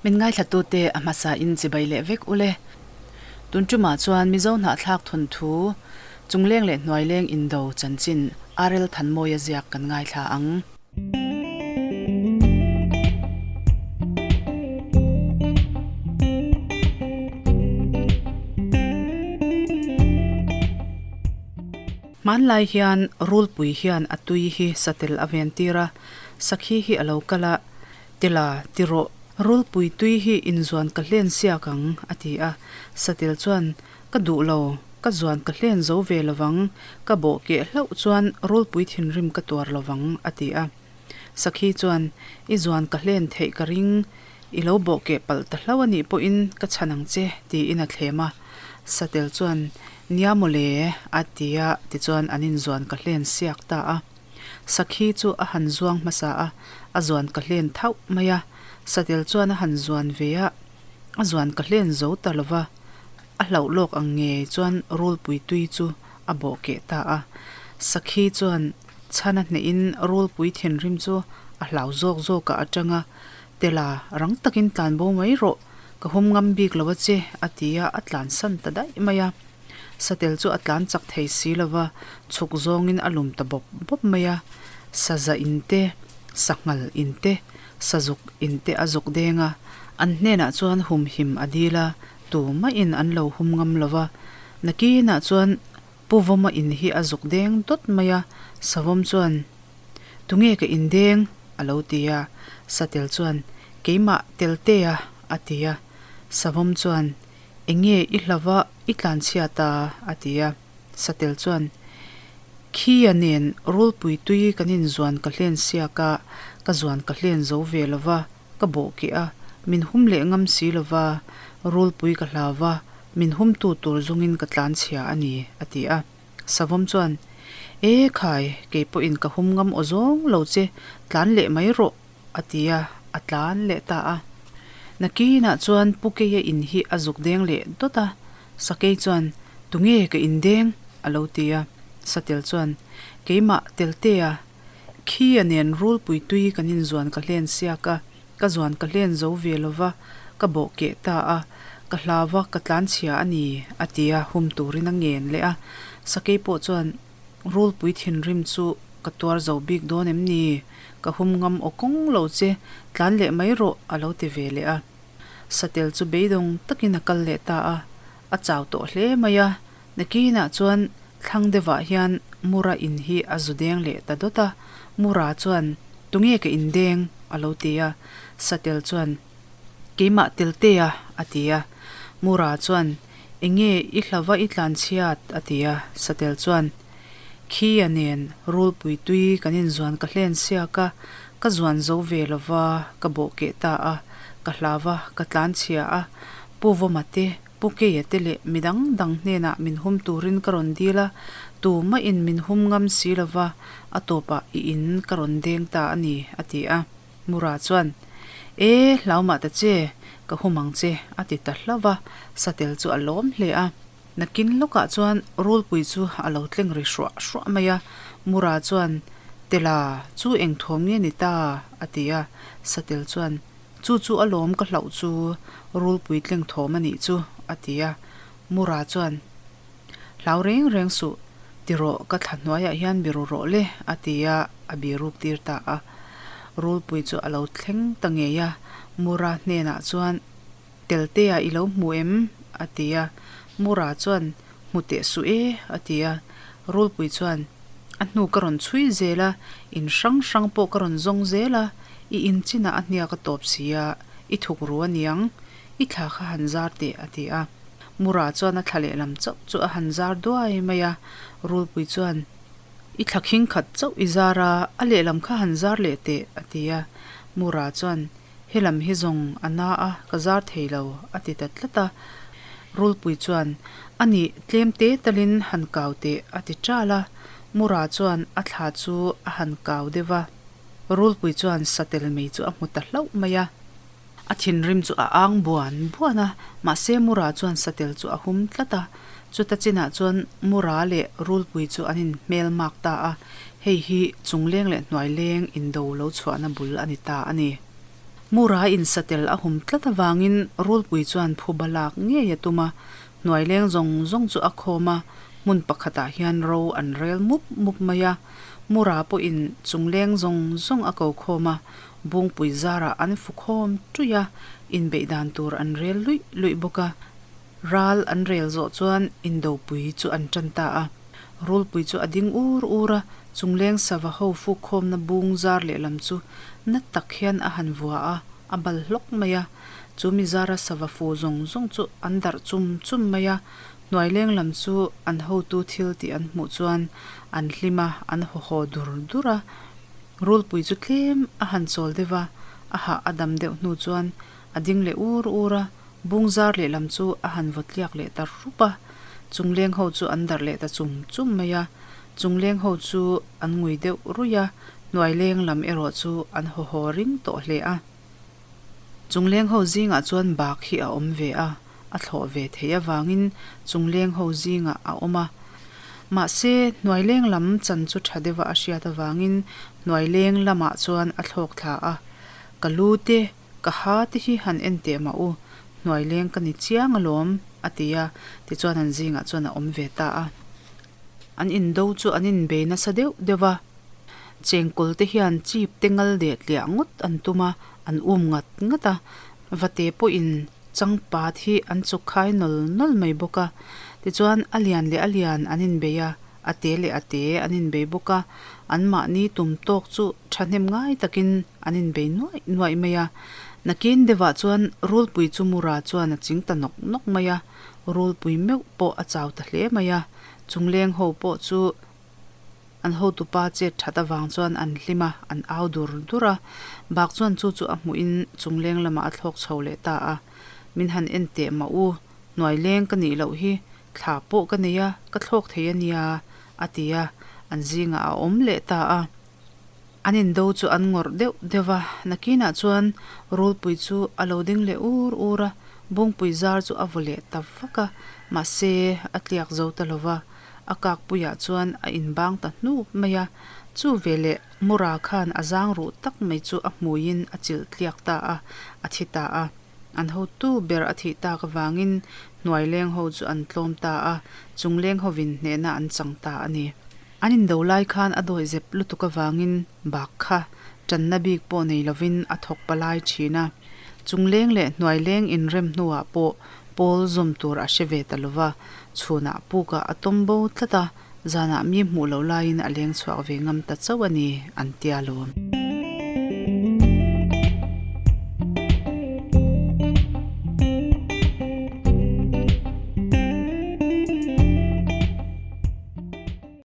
Min ngaithlatute a hmasa in chibai leh vek ule. Tun tumah chuan Mizo hnahthlak thawnthu Chungleng leh Hnuaileng Indo chanchin RL Thanmawia ziak kan ngaithla ang. Hmanlai hian Rulpui hian a tui hi satel a ventir a, sakhi hi a lo kal a, Tila, ti rawh, Rulpui tui hi inzuan ka hlen siak ang, a ti a. Satel chuan, Ka duh lo, ka zuan ka hlen zo ve lovang, ka bawh keh hlauh chuan Rulpui thinrim ka tuar lovang, a ti a. Sakhi chuan, I zuan ka hlen theih ka ring, i lo bawh keh palh ta hlauh a nih pawhin ka chhan ang che, tiin a thlem a. Satel chuan, Nia mawle, a ti a, tichuan an inzuan ka hlen siak ta a. Sakhi chu a han zuang hmasa a, a zuan ka hlen thauh mai a. Satel chuan a han zuan ve a, a zuan ka hlen zo ta lo va. A hlauh lawk ang ngei chuan rulpui tui chu a bawh keh ta a. Sakhi chuan chhan a hnehin rulpui thinrim chu a hlau zawk zawkah a tang a, Tela, rang takin tlan bo mai rawh, ka hum ngam bik lo a che, a ti a, a tlansan ta daih mai a. Satel chu a tlan chak thei si lo va, chhuk zawngin a lum ta bawp bawp mai a. Saza in te, sanghal in te, sazuk in te a zuk deng a. An hnenah chuan humhim a dil a, tumahin an lo hum ngam lo va. Nakinah chuan Pu Vawma in hi a zuk deng dawt mai a, Savawm chuan, Tunge ka in deng? a lo ti a. Satel chuan, Keimah Teltea a ti a. Savawm chuan, Enge i hlauh a i tlanchhiat a? a ti a. Satel chuan, Khia nen rulpui tui kan inzuan ka hlen siak a, ka zuan ka hlen zo ve lo va, ka bawh keh a, min hum leh ngam si lo va, rulpui ka hlau va, min humtu tur zungin ka tlanchhia a ni, a ti a. Savawm chuan, E khai, kei pawhin ka hum ngam aw zawng lo che, tlan leh mai rawh, a ti a, a tlan leh ta a. Nakinah chuan Pu Keia in hi a zuk deng leh dawt a, Sakei chuan, Tunge ka in deng? a lo ti a. Satel chuan, Keimah Teltea, Khia nen rulpui tui kan inzuan ka hlen siak a, ka zuan ka hlen zo ve lo va, ka bawh keh ta a, ka hlau va, ka tlanchhia a ni, a ti a, hum turin a ngen leh a. Sakei pawh chuan, Rulpui thinrim chu ka tuar zo bik dawn em ni? Ka hum ngam aw kawng lo che, tlan leh mai rawh, a lo ti ve leh a. Satel chu beidawng takin a kal leh ta a, a chau tawh hle mai a. Nakinah chuan thlang deuhah hian Mura in hi a zu deng leh ta dawt a. Mura chuan, Tunge ka indeng? a lo ti a. Satel chuan, Keimah Teltea, a ti a. Mura chuan, Enge i hlauva i tlanchhiat? a ti a. Satel chuan, Khia nen rulpui tui kan inzuan ka hlen siak a, ka zuan zo ve lo va, ka bawh keh ta a, ka hlau a, ka tlanchhia a, Pu Vawma te, Pu Keia te leh mi dang dang hnenah min hum turin ka rawn dil a, tumahin min hum ngam si lo va, a tawpah i in ka rawn deng ta a ni, a ti a. Mura chuan, E, hlau mah ta che, ka hum ang che, a ti ta hlauh va, satel chu a lawm hle a. Nakin lawkah chuan rulpui chu a lo tleng ri hruah hruah mai a. Mura chuan, Tela, chu eng thawm nge ni ta? a ti a. Satel chuan, Chu chu a lawm ka hlauh chu, rulpui tleng thawm a nih chu, a ti a. Mura chuan, Hlau reng reng suh, ti rawh ka thla hnuaiah hian biru rawh le, a ti a, a biruk tir ta a. Rulpui chu a lo thleng ta ngei a, Mura hnenah chuan, Teltea i lo hmu em? a ti a. Mura chuan, Hmu teh suh e, a ti a. Rulpui chuan, A hnu ka rawn chhui zel a, in hrang hrang pawh ka rawn zawng zel a, i in chinah a hniak a tawp si a, i thuk ru a niang, i thla kha han zar teh, a ti a. Mura chuan a thla lehlam chauh chu a han zar duai mai a, Rulpui chuan, I thla khing khat chauh i zar a, a lehlam kha han zar leh teh, a ti a. Mura chuan, He lam hi zawng a na a, ka zar thei lo, a ti ta tlat a. Rulpui chuan, A nih, tlem te talin han kau teh, a ti ṭal a. Mura chuan a thla chu a han kau deuh a. Rulpui chuan satel mei chu a hmu ta hlauh mai a. A thinrim chu a ang buan buan a, mahse Mura chuan satel chu a hum tlat a. Chuta chinah chuan Mura leh Rulpui chu an inhmel mak ta a, hei hi chungleng leh hnuaileng indo lo chhuahna bul a ni ta a ni. Mura in satel a hum tlat avangin rulpui chuan phuba lak ngei a tum a, hnuai leng zawng zawng chu a khawm a, hmun pakhatah hian ro an rel mup mup mai a. Mura pawhin chung leng zawng zawng a ko khawm a, bungpui zarah an fu khawm ṭuih a, inbeih dan tur an rel luih luih bawk a. Ral an rel zawh chuan indopui chu an ṭan ta a. Rulpui chu a ding ur ur a, chungleng sava ho fukkhawmna bung zar lehlam chu na tak hian a han vua a, a bal hlawk mai a. Chu mi zara sava fu zawng zawng chu an darh chum chum mai a, hnuai leng lam chu an hotu thil tih an hmuh chuan an hlim a, an haw haw dur dur a. Rulpui chu tlem a han chawl deuh a, a hah a dam deuh hnu chuan a ding leh ur ur a, Bung zar lehlam chu a han vaw tliak leh ta rup a, chungleng ho chu an darh leh ta chum chum mai a. Chungleng ho chu an ngui deuh ruih a, hnuai leng lam erawh chu an haw haw ring tawh hle a. Chungleng ho zingah chuan bak hi a awm ve a, a thlawh ve thei avangin chungleng ho zingah a awm a. Mahse, hnuai leng lam chan chu tha deuha a hriat avangin hnuai leng lamah chuan a thlawk thla a, Ka lu te, Ka ha te hi han en teh mah u, hnuai leng ka ni chiang alawm, a ti a, tichuan an zingah chuan a awm ve ta a. An indo chu an inbei nasa deuh deuh a, chengkawl te hian chip te ngal deh tliah ngawt an tum a, an um ngat ngat a, vate pawhin changpat hi an chuk khai nawl nawl mai bawk a, tichuan a lian leh a lian an inbei a, a te leh a te an inbei bawk a, anmahni tum tawk chu thahnem ngai takin an inbei nuaih nuaih mai a. Nakin deuhah chuan rulpui chu Mura chuan a ching ta nawk nawk mai a, rulpui meuh pawh a chau ta hle mai a, chungleng ho pawh chu an hotupa chet that avang chuan an hlim a, an au dur dur a. Bak chuan chu chu a hmuhin chungleng lamah a thlawk chho leh ta a, Min han en teh mah u, hnuai leng ka nih loh hi, thla pawh ka nei a, ka thlawk thei a nia, a ti a, an zingah a awm leh ta a. An indo chu an ngawrh deuh deuh va, nakinah chuan rulpui chu a lo ding leh ur ur a, bungpui zar chu a vaw leh ta vak a, mahse a tliak zo ta lo va, a kakpuiah chuan a inbang ta hnup mai a, chu veleh Mura khan a zang ruh tak mai chu a hmuiin a chilh tliak ta a, a thi ta a. An hotu ber a thih tak avangin hnuai leng ho chu an tlawm ta a, chung leng hovin hnehna an chang ta a ni. An indo lai khan a dawi zep lutuk avangin bak kha tanna bik pawh nei lovin a thawk palai thin a. Chung leng leh hnuai leng inrem hnuah pawh pawl zawm tur a hre ve ta lova, chhunah pukah a tawm bo tlat a, zanah mi hmuh loh laiin a leng chhuak ve ngam ta chauh a ni, an tia lawm.